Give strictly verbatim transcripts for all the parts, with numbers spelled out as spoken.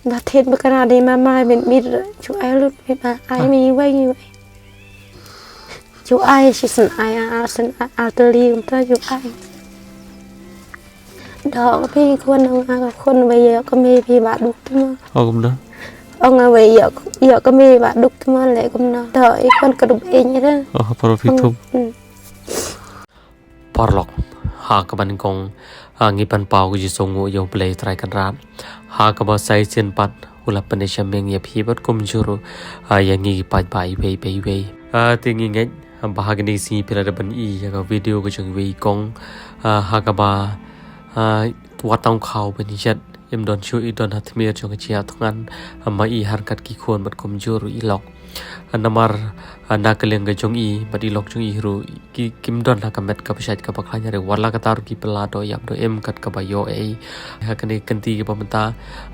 Ba thied ba kara dei mama, bit bit, ju ai lut, bit ba ai mi wei, mi wei. Ju ai, shi sien ai, a, a sien ai, a teli, um ta ju ai. Dok phi khun, ong a khun, wei ïa ka me phi ba duk tu ma. Ong kumno? Ong a wei ïa, ïa ka me ba duk tu ma, leh kumno. Dok i khun ka dup ïa da. Oh, paro phi thum. Hmm. Paralok, ha kaba nyngkong, ha, ngi pynpaw ka jingsngewnguh ïa U Blei Trai Kynrad. Ha kaba sa shisien pat u la pynïashem ïa phi bad kumjuh ruh, ha, ïa ngi ki paidbah iwei pa iwei. Ha, te ngi ngeit, ha, ba ha kane ka sngi phi la dep ban ïohi ïa ka video ka jong iwei i kong, ha, ha kaba, ha, wat tang khaw ban ïa jat, im don shuh i don ha tmier jong ka jingïathngan, ha, ma i ha ryngkat ki khun bad kumjuh ruh i lok. Ha, namar, ha, na ka liang ka jong i bad i lok jong i ruh ki, kim don ha ka met kaba shait kaba khlaiñ, hynrei wat la katta ruh ki pynlah doh ïap doh im kat kaba ïoh ei. Ha kane ka kynti kaba mynta,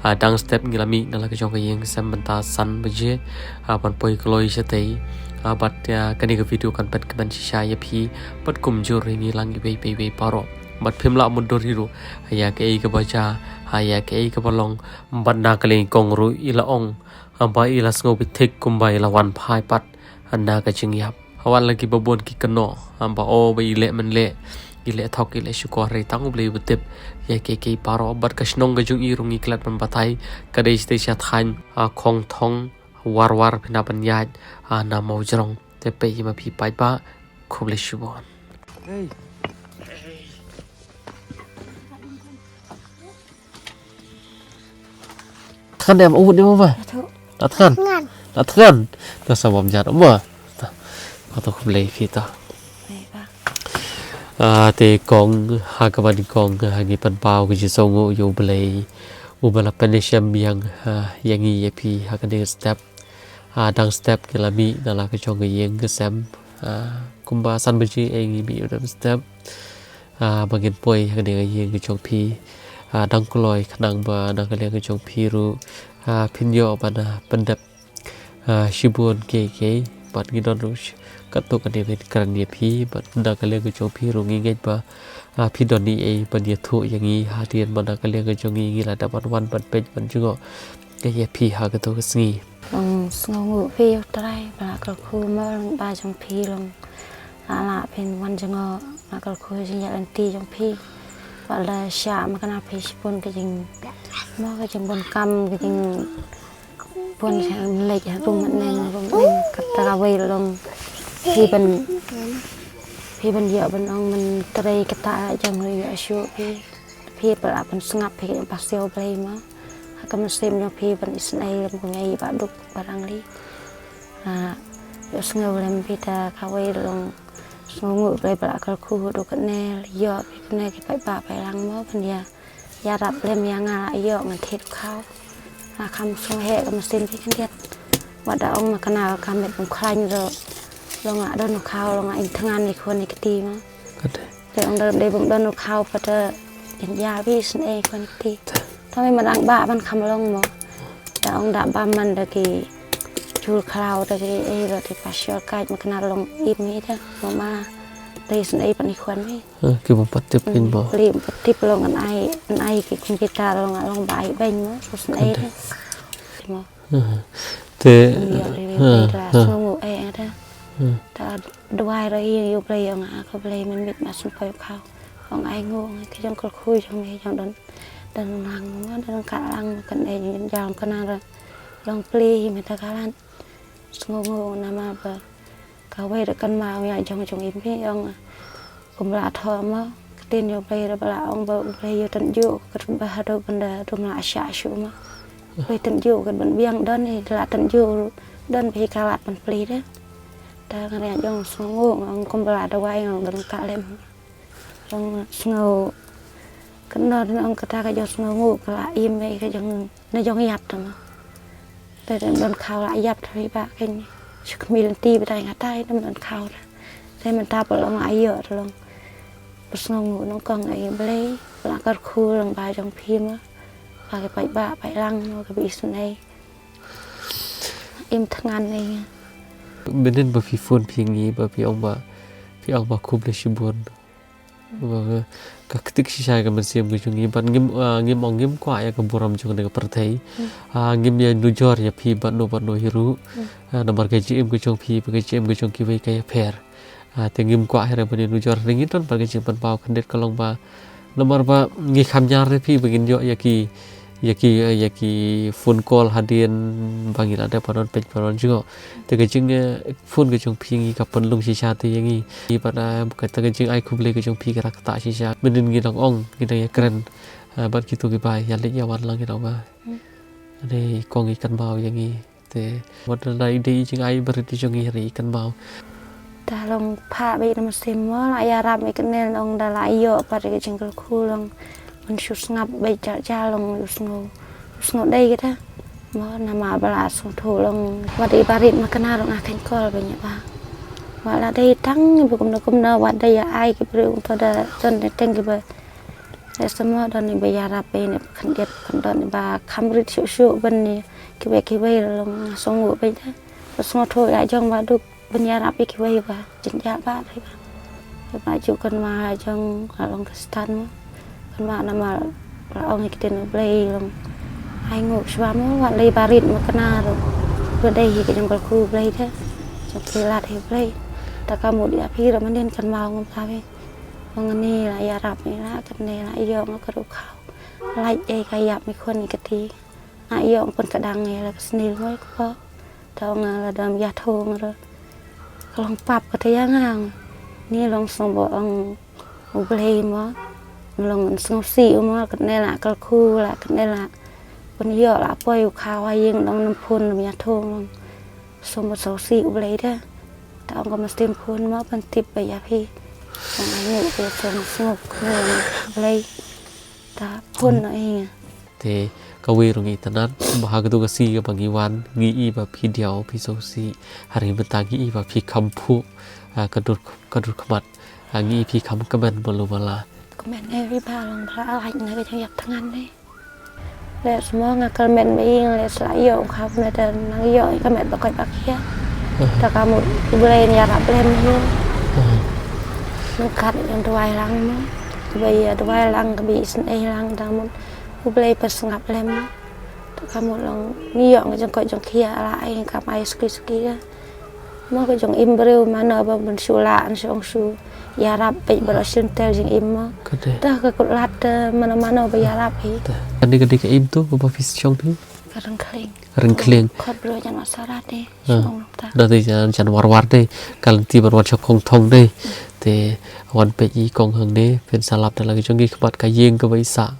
ha, dang step ngi la mih na la ka jong ka ïing ka sem mynta san baje, ha, ban poi kloi shatei. Ha, bad, ha, kane ka video kan pynkmen shisha ïa phi bad kumjuh ruh ïa ngi lang iwei pa iwei baroh. Bad phim lah mutdur hi ruh, ha, ïa kaei kaba jia, ha, ïa kaei kaba long, bad na ka liang i kong ruh i la ong, ha, ba i la sngew bit thik kumba i la wan phai pat, ha, na ka jingïap. Ha, wat la kiba bun ki kynnoh, ha, ba o ba i leh men leh, i leh thok, i leh shukor, hynrei tang U Blei uba tip ïa kiei kiei baroh. Bad ka shnong ka jong i ruh ngi klet ban batai, ka dei shatei sha thaiñ, ha, Khongthong, Warwar phin hap ban ïaid, ha, na Mawjrong. Te peit ïa ma phi paidbah, khublei shibun. Thngan em, u wut em ba? Atu. La thngan. Thngan. La thngan. Ta sa bam jar em ba? Ta. Atu khublei phi ta. Baik, Pak. Ah, te kong, ha kaba nyngkong, ha ngi pynpaw ka jingsngewnguh ïa U Blei. Uba la pynïashem biang, ha, ïa ngi ïa phi, ha kane ka step. Ah, dang step ngi la mih na la ka jong ka ïing ka sem. Ah, kumba san baje ei ngi mih u dang step. Ah, ba ngin poi ha kane ka ïing ka jong phi. Ah, dang kloi khnang ba na ka liang ka jong phi ruh, ah, phin ïoh ban, ah, pyndep, ah, shibun kiei kiei. Bad ngi don ruh sh-, katto katne ban kren ïa phi, bad na ka liang ka jong phi ruh ngi ngeit ba, ah, phi don ei ei ban ïathuh ïa ngi, hadien ba na ka liang ka jong ngi ngi la dep ban wan ban peit ban jngoh ïa phi ha kato ka sngi. Long sngewbha ïa U Trai, ba la kyrkhu mo, long ba jong phi long. La lah phin wan jngoh, la kyrkhu jingïaid lynti jong phi. Ba la shah ma kane phi shibun ka jing, mo ka jingbun kam, ka jingbun sha leit ha rum mynne rum mynne, kata kawei long. Phi ban, phi ban ïoh ban ong ban trei kata jong ri ïoh shuh phi. Phi pat la pynsngap phi ka jingpasiaw Blei mo. Ha ka mynsiem jong phi ban isynei lem kumne i Bah Duk Bah Rangli. Ah, ïohsngew lem phi ta kawei long sngewbha Blei ba la kyrkhu haduh katne, ïoh phi kane ki paidbah paidlang mo ban ïa, ïarap lem ïa nga la ïoh ngan thied u khaw. Nga kham sngewheh ka mynsiem phi khyndiat. Wat da ong ma kane ka met bym khlaiñ ruh. Long nga don u khaw, long nga im thngan ïa khun ïa kti mo. Kate. Te ong da dei bym don u khaw pat te jan ja wi sne ko ni kti. Te. Tang ma dang ba ban kham long mo. Da ong da ba man da ki jul khlaw da ki, eh, da ki pa shor kaj ma kane long im mi da. Mo ma dei sne pat ni khwan mi. Eh, ki bym pat tip kin mo. Li bym pat tip long an ai, an ai ki computer long, long ba ai beng mo. So sne da. Mo. Te, ïa, ri, ri, ri, la, sngewnguh, eh, eh, da. Ta duwai ra ïa U Blei ïa nga, ko Blei mynmiet ma sngewpoi u khaw. Ong ai nguh, nga ki jong kyrkhu jong me jong don, don lang, don ka lang, kan eh, jong jam kan ra. Long pli, me ta kalan. Sngewnguh, namar ba. Kawei da kan ma ong ïa jong jong im phi ong. Kum la thoh mo. Ktien ïa U Blei da ba la ong ba U Blei ïa tynjuh. Kat ba haduh ban da dum la shah shuh mo. U Blei tynjuh kat ban biang don hi da la tynjuh. Don phi ka la ban pli da. Ta ngan ïa jong sngewnguh ong kum ba la da wai ong don ka lem. Ong sngew. Kan don ong kata ka jong sngewnguh ka la im ka jong na jong ïap ta mo. Te dang don khaw la ïap ta ri ba ken. Shu khmih lynti ba tai nga tai dang don khaw ta. Te mynta pa long ayo ta long. Ba sngewnguh nongkong ai Blei. Ba la kyrkhu long ba jong phi mo. Ba ki paidbah paidlang mo ka ba isynei. Im thngan ei. Mynnin ba phi phone phi ngi ba phi ong ba. Phi ong ba khublei shibun. Ba, ba, Ka ktik shisha ka mynsiem ka jong ngi, bad ngim, ah, ngim ong ngim kwah ïa ka burom jong kane ka pyrthei. Hmm. Ah, ngim ïa nujor ïa phi bad no bad no hi ruh. Hmm. Ah, namar ka jingim ka jong phi bad ka jingim ka jong kiwei ka ïapher. Ah, te ngim kwah hi ruh ban ïa nujor, ngi don bad ka jingpynpaw khyndiat ka long ba namar ba ngi kham ñiar ïa phi ba ngin ïoh ïa ki, ïa ki, ïa ki phone call hadien ba ngi la dep ban wan peit ban wan jngoh. Te ka jing, eh, phone ka jong phi ngi ka pynlong shisha te ïa ngi. Ngi pat, ah, kata ka jingai khublei ka jong phi ka rah ktah shisha. Mynnin ngi dang ong, ngi dang ïakren, ah, bad kito kiba ïaleit ïawan lang, ngi dang ba. Hmm. Dei kong i kynmaw ïa ngi. Te wat la i dei i jingai barit i jong ngi, hynrei i kynmaw. Da long phah beit na mynsiem mo, la ïarap beit, kane long da la ïoh pat ka jingkyrkhu long. Ban shu sngap beit jar jar long, u sngew, u sngew dei kita. Mo, namar ba la sngewthuh long. Wat i barit ma kane ruh nga khein call beit ïa ba. Wat la dei tang ba kumno kumno, wat da ïa ai ki briew kumto da jon dei teng kiba. Lehse mo don iba ïarap beit ne khyndiat, khyndiat don iba kham rit shuh shuh ban ïa kiwei kiwei long, nga sngewnguh beit da. Ba sngewthuh ïa jong ba duk ban ïarap ïa kiwei ba jynjar ba dei ba. Ba ju kynmaw jong la long Khristan mo. Kynmaw namar la ong ïa ki ktien U Blei long. Ai nguh shuwa mo, wat lei barit ma kane ruh. Ba dei hi ka jingkyrkhu U Blei da. Jong ki lad hi U Blei. Ta ka mut ïa phi ruh mynnin kynmaw ngam thaw hi. Ba ngani la ïarap ïa la kane la ïoh nga ka ruh khaw. Lait ei ka ïap mi khun i kti. Nga ïoh pyn ka dang ei la ka snil mo i kpo. Tang nga la dam ïathuh nga ruh. Ka long pap kata ïa nga. Ni long sngewbha ong U Blei mo. Long sngewsih mo kane la kyrkhu la kane la. Pyn ïoh la poi u khaw ha ïing dang nym phone nym ïathuh long. Sngewbha sngewsih U Blei da. Ta ong ka mynsiem phone mo ban tip ba ïa phi. Ong ai nguh ka sngewsih U Blei. Ta phone noh ïa nga. Te kawei ruh ngi tnat ba ha katu ka sngi kaba ngi wan ngi i ba phi diaw phi sngewsih, hynrei mynta ngi i ba phi kham phuh, ah, ka dur, ka dur khmat, ah, ngi i phi kham kmen ba lu ba la. Kmen ei ba long ba la lait na ka jingïap thngan ne. Lehse mo nga kmen ba ïing lehse la ïoh u khaw ne te nang ïoh ka met ba koit ba khia. Ah. Ta ka mut U Blei ïarap lem hi. Ah. Nang kat ïa duwai lang mo. Ba ïa duwai lang ka ba isynei lang ta mut. U Blei pyrshang ap lem. Ta ka mut long ngi ïoh nga jong koit jong khia la ai kam ai suki suki ka. Mo ka jong im briew mano ba ban shu lah an shong shu ïarap peit ba la shin tel jing im mo. Ka dei. Ta ka kut lat, eh, mano mano ba ïarap hi. Ta. Kane ka dei ka im tu ba phi shong phi. Ka Ryngkhling. Ryngkhling. Khot briew jan wa sarat ni. Ah. Shong ta. Da dei jan, jan war war dei. Ka lynti ban wan shong khong thong dei. Te wan peit i kong hangne phin sa lap da la ka jong ki khmat ka ïing kaba i sah.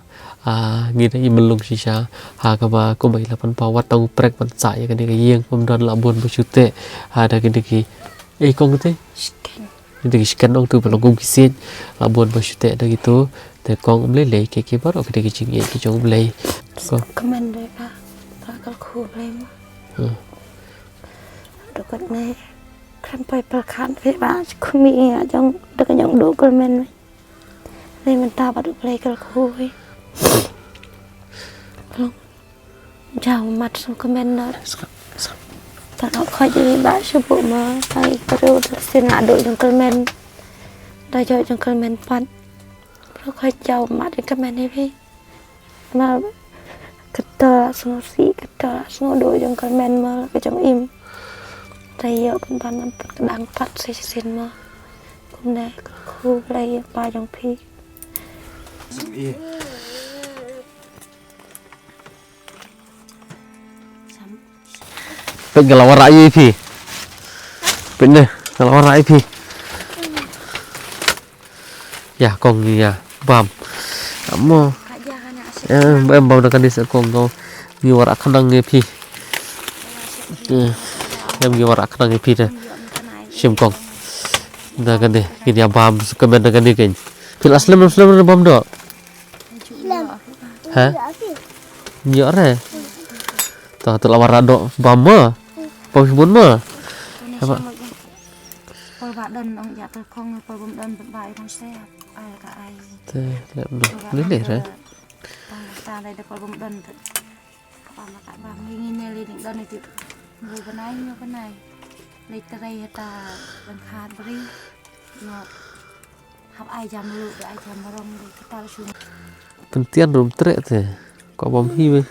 Ah, ngi da i mlung shisha ha kaba kumba i la pynpaw wat tang u prek ban sah ïa kane ka ïing, ym don la bun ba shu teh ha da kine ki, ei kong te? Shken. Kine ki shken ong tu ba long kum ki siej, la bun ba shu teh da kitu. Te kong ym lei lei ki ki baroh kine ki jingïeit ki jong U Blei. Ko. Kmen dei ba ba kyrkhu Blei mo. Hmm. Dukot ne khlem poi pyrkhat phi ba khmih ïa jong da ka jong dukot men. Dei mynta ba duk lei kyrkhu hi. Long jaw mat sngewkmen na. Tang khoi dei ba shu buh ma ai kyrkhu da sien la duk jong kyrmen. Da jong jong kyrmen pat. Khoi jaw mat jong kyrmen hi phi. Ma kata sngewsih kata sngewduk jong kyrmen ma ka jong im. Ta ïoh pynban pynkedang pat shisien ma. Kumne kyrkhu Blei ïa pa jong phi. Peit nga la wanrah ïa phi. Peit ne nga la wanrah ïa phi. Ïa kong ngi ïa bam. Amo. Em bam bam na kane sa kong ko. Ngi wanrah khnang ïa phi. Em ngi wanrah khnang ïa phi te. Shim kong. Na kane ngi ïa bam sa kmen na kane ken. Phi la slem slem bam do. Ha? Ïoh re. To to la wanrah doh bam ma. Bam shibun ma. Haba. Por ba don ong ïa ka kong por bam don ba ai bam se. Ai ka ai. Te le no. Ni le re. Ta le de por bam don. Ka ma ka bam ngi ne le ding don ni ti. Ngu banai ngu banai. Le te re ta ban khat bri. No. Hap ai jam lu, ai jam rong de, kita shu. Pyntian rum treh te. Ko bom hi me.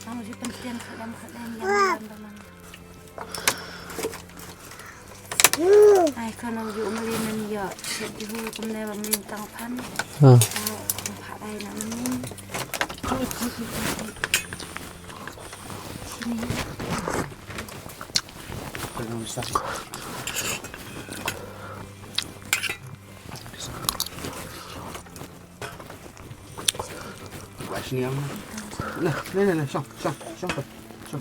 Ang shu pyntian khlem khlem jam jam daman. Ai ko nang ju mali nan yo. Shu ju kumne ba mali tang phan. Ha. Ai, pha ai na mali. Sini. Nè, nè, nè, shong, shong, shong, shong.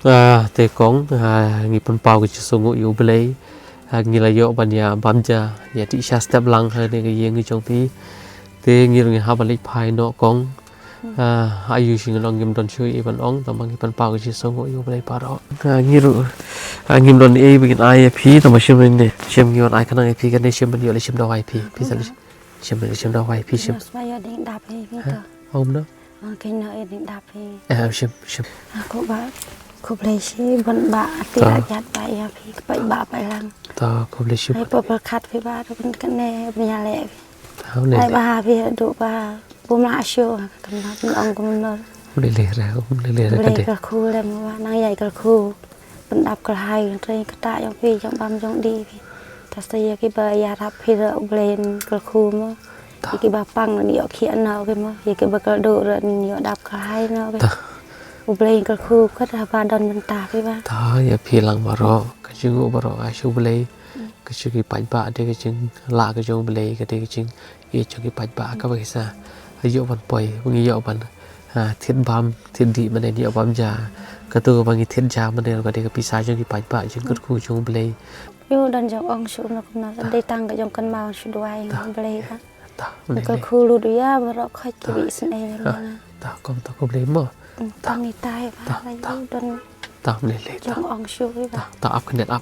Ah, te kong, ah, ngi pynpaw ka jingsngewnguh ïa U Blei. Ah, ngi la ïoh ban ïa bam ja, ïa dih sha step lang ha ne ka ïing jong phi. Te ngi ruh ngi hap ban leit phai noh kong. Ah, ayu shi ngi long ngim don shuh ei ban ong, tang ba ngi pynpaw ka jingsngewnguh ïa U Blei baroh. Ah, ngi ruh, ah, ngim don ei ba ngin ai ïa phi, tang ba shim ne, shim ngi wan ai khnang ïa phi kane, shim ban ïoh leit shim dawai phi. Phi sa leit shim, leit shim dawai phi shim. Mas ba ïa ding dap hi phi to. Ong no. Ong kane ïa ding dap hi. Eh, shim, shim. Aku ba, khublei shi ban ba ati ajat ba ïa phi ka paidbah paidlang. To, khublei shi. Ai pa pyrkhat phi ba ruh ban kane ban ïaleh phi. Ai ba ha phi haduh ba bym lah shuh, kam lah ban ong kumno. Ym lei lei re, ym lei lei re. Blei kyrkhu lem ba nang ïai kyrkhu. Pyndap kyrhai hynrei kata jong phi jong bam jong dih phi. Te sa ïa kiba ïarap phi ruh U Blei un kyrkhu mo. Ïa kiba pang un ïoh khiah noh ki mo. Ïa kiba kyrduh ruh un ïoh dap kyrhai noh ki. U Blei un kyrkhu kat haba don bynta phi ba. Ta ïa phi lang baroh, ka jingnguh baroh ka shu Blei. Ka shu ki paidbah dei ka jinglah ka jong U Blei, ka dei ka jingïeit jong ki paidbah kaba ki sa ïoh ban poi, ngi ïoh ban, ha, thied bam, thied dih mynne ïoh bam ja. Kato kaba ngi thied ja mynne ka dei ka pisa jong ki paidbah, jingkyrkhu jong U Blei. Ïoh don jong ong shu kumno kumno, dei tang ka jong kynmaw shu duwai U Blei ka. Ta, U Blei. Kyrkhu lut ïa baroh khoit ki ba isynei lem. Ta, kong ta khublei mo. Tang itai ba la ïoh don. Ta, ym lei lei, ta. Jong ong shu ba. Ta, ta, ap kane ap.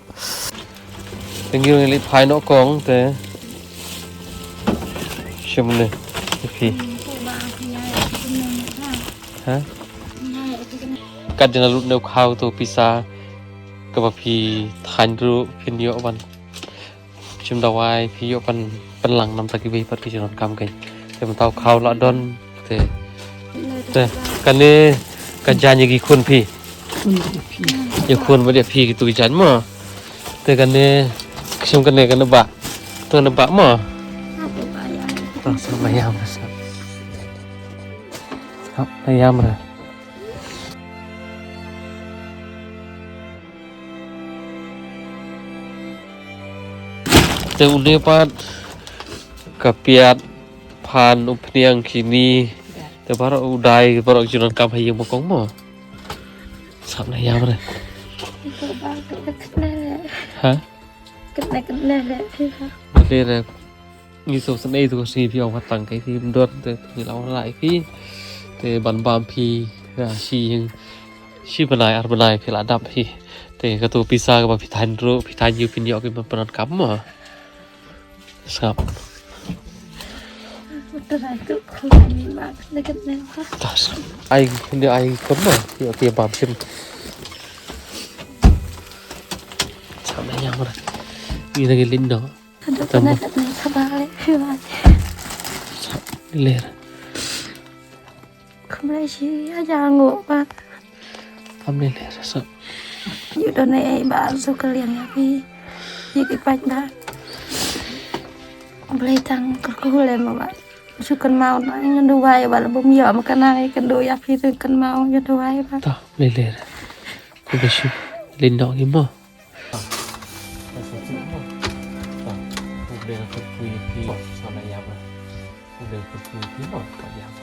Te ngi ruh ngi leit phai noh kong te. Shim ne. Phi. Ha? Kat jana lut ne u khaw to pisa. Kaba phi thaiñ ruh phin ïoh ban shim dawai phi ïoh pyn, pynlang namar kiwei pat ki jingdonkam kein. Te mynta u khaw la don te. Te kane ka jaiñ ïa ki khun phi. Ïa khun bad ïa phi kitu ki jaiñ mo. Te kane ka shim kane kane ba. Te kane ba mo. Te sa ba ïam re sa. Sa ba ïam re. Te une pat ka piat phan u phniang kini te baroh u dai baroh ki jingdonkam ha ïing ba kong mo. Sap na ïam re. Ha? Kane kane le phi ha. Kane le. Ngi sngewsynei tu ka sngi phi ong wat tang kai phi mdon te ngi la wan lai phi. Te ban bam phi, ha, shi, shi bnai ar bnai phi la dap phi. Te katu pisa kaba phi thaiñ ruh, phi thaiñ ïa u pynïoh ki ban pyndonkam mo. Sngap. Ta sngap. Ai, ngi ai kumno, ïa phi bam shim. Sngap na ïam re. Ngi na ngi lin no. Aduh, kane kane kaba leh phi ba. Ler. Khublei shi ïa jngoh ba. Am ne ler sa. Ïoh don ei ba shu kylliang ïa phi. Ïa ki paidbah. Blei tang kyrkhu lem ba. Shu kynmaw na ngan duwai ba la bym ïoh ma kane ngi kynduh ïa phi tu kynmaw ngan duwai ba. Ta, blei ler. Khublei shi. Lin noh ngi mo. Khublei kyrkhu ïa phi, sa la ïa ba. Khublei kyrkhu ïa phi mo, sa la ïa ba.